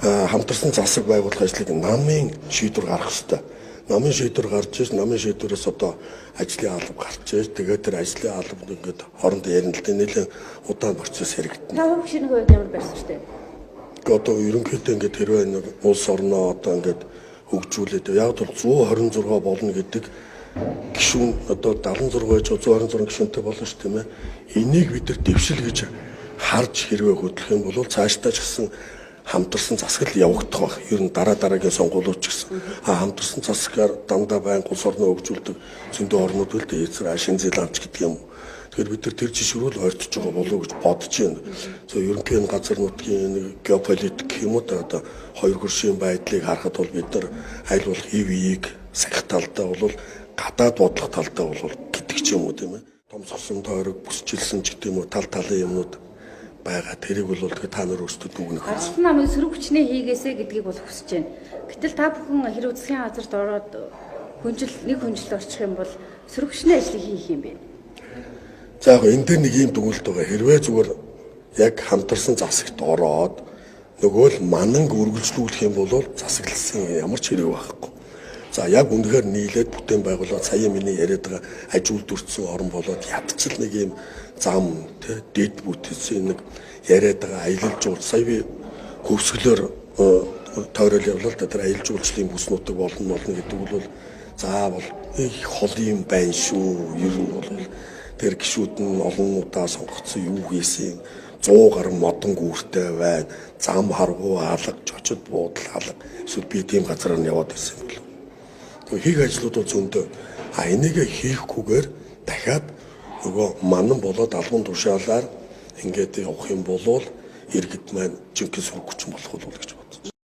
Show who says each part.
Speaker 1: Хамтарсан засаг байгуулах ажлыг намын шийдвэр гаргах ёстой. Намын шийдвэр гарч иж, намын шийдвэрээс одоо ажлын алба гарч иж, тэгээд тэр ажлын албанд ингээд хоорондоо ярина л дээ, нэлээд удаан процесс хэрэгдэнэ.
Speaker 2: Та хувь гишүүний хувьд ямар байр суурьтай?
Speaker 1: Одоо ерөнхийдөө ингээд хэрвээ нэг улс орноо одоо ингээд хөгжүүлээд, яг бол 126 болно гэдэг гишүүн, одоо 76 байж 126 гишүүнтэй болно шүү, тийм ээ. Энийг бид нар дэвшил гэж харж хэрвээ хөдлөх юм бол цаашдаа ч гэсэн хамтарсан засаг л явагдах байх. Ер нь дараа дараагийн сонгуулиуд ч гэсэн. Хамтарсан засгаар дандаа байнга улс орноо хөгжүүлдэг зөндөө орнууд л дээ, Израиль, Шинэ Зеланд ч гэдэг юм. Тэгэхээр бид нар тэр жишрүүл ойртож байгаа болов уу гэж бодож байна. За, ерөнхий энэ газар нутгийн нэг геополитик гэх юм уу да, одоо хоёр хөршийн байдлыг харахад бол бид нар аль болох ив ийг сахих талдаа бол, гадаад бодлого талдаа бол гэдэг ч юм уу, тийм ээ. Томсгосон тойрог бүсчилсэн ч гэдэг юм уу, тал талын юмнууд байгаа. Тэрийг бол тэгээ та нар өөрсдөө дүгнэх.
Speaker 2: Гаргалсан намын сөрөг хүчнээ хийгээсэй гэдгийг бол хүсэж байна. Гэтэл та бүхэн хэрэг засгийн газарт ороод хүнжил нэг хүнжилд орчих юм бол сөрөг хүчний ажлыг хийх юм бэ?
Speaker 1: За, яг энэ дээр нэг ийм дүгнэлт байгаа. Хэрвээ зүгээр яг хамтарсан засагт ороод нөгөө л мананг үргэлжлүүлэх юм бол засаглалсан ямар ч хэрэг байхгүй. За, яг үнэхээр нийлээд бүтээн байгуулаад сая миний яриад байгаа аж үйлдвэрчсэн орн болоод ядчил нэг ийм зам тэ дэд бүтээсэн нэг яриад байгаа аялал жуулч, сая би хөвсгөлөөр тойрол явлаа л да, тэр аялал жуулчлалын бүс нутаг болно гэдэг бол заавал их хол юм байна шүү. Ер нь бол тэр гişүүд нь олон удаа сонгогдсон, юу хийсэн, 100 гаруй модон гүүртэй байна. Зам харгу алга, чочод буудал алга. Эсвэл би тийм газараар нь яваад ирсэн юм болов. Тэгээ хийх ажлууд бол зөндөө. А энийг хийхгүйгээр дахиад нөгөө манан болоод албан тушаалаар ингээд явах юм болвол иргэд маань жинхэнэ сөрөг хүчин болох болов гэж